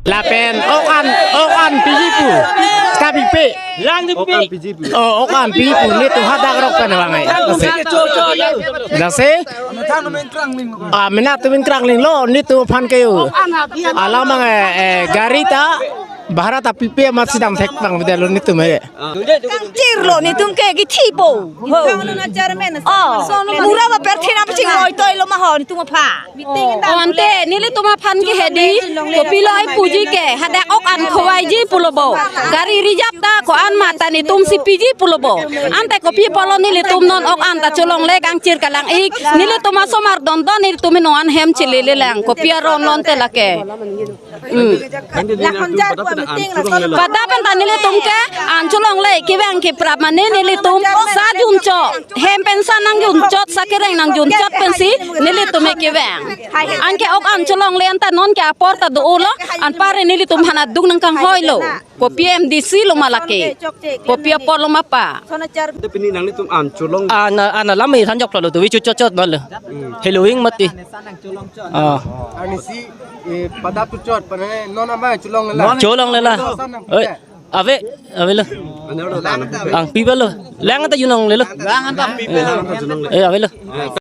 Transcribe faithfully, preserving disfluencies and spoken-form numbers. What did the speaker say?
Lapen ok an, ok an piji pu. Seta pipe. Lang di Ok an pipe. Piji pu. Oh, ok an piji pu. Netum hadak rok pen bang ai. Lasi. Lasi. Ah, mena tumin krang ling lo. Netum aphan ke yo. Alam bang eh, eh, gari ta. Bhara ta pipe amat si damthek bang bidalo netum eh. Kangchir lo netum ke kithi po. Ho. Oh, mura ba perthin apching loi toi lo ma ho netum aphan. Oh, ante nelitum aphan ke hedi, kopilo ai puji ke, hadak ok an khovaiji pulo bo. Gari reserve ta ko-an mata netum si piji pulo bo. Ante kopi apotlo nelitum non ok an ta cholongle kangchir kalang-ik, nelitum asomar don don nelitum non an hem chilele lang, kopi aron lo ante lake. Hmm. Pada pen ta nelitum ke an cholongle, kevang keprap mane nelitum sa junchot, hem pen sa nangjunchot, sa kereng nangjunchot pensi nelitum ke kevang. Anke ok an cholongle anta non ke apor ta do-o lo, anparke nelitum aphan adung nangkanghoi lo. Kopi M D C lo ma lake. Kopi apotlo ma pa. Ante pini nanglitum an cholong. Ana, ana lam me thanjok lo tu, vichu chot chot bal. Heloing mati. Ah. Ani si, eh, pada tu chot, pada non ama cholong la. Cholong lela. Oi, ave, ave lo. Ano lo dan. Ang pipe lo. Lang ta junong lelo. Lang ta pipe lo. Eh, ave lo.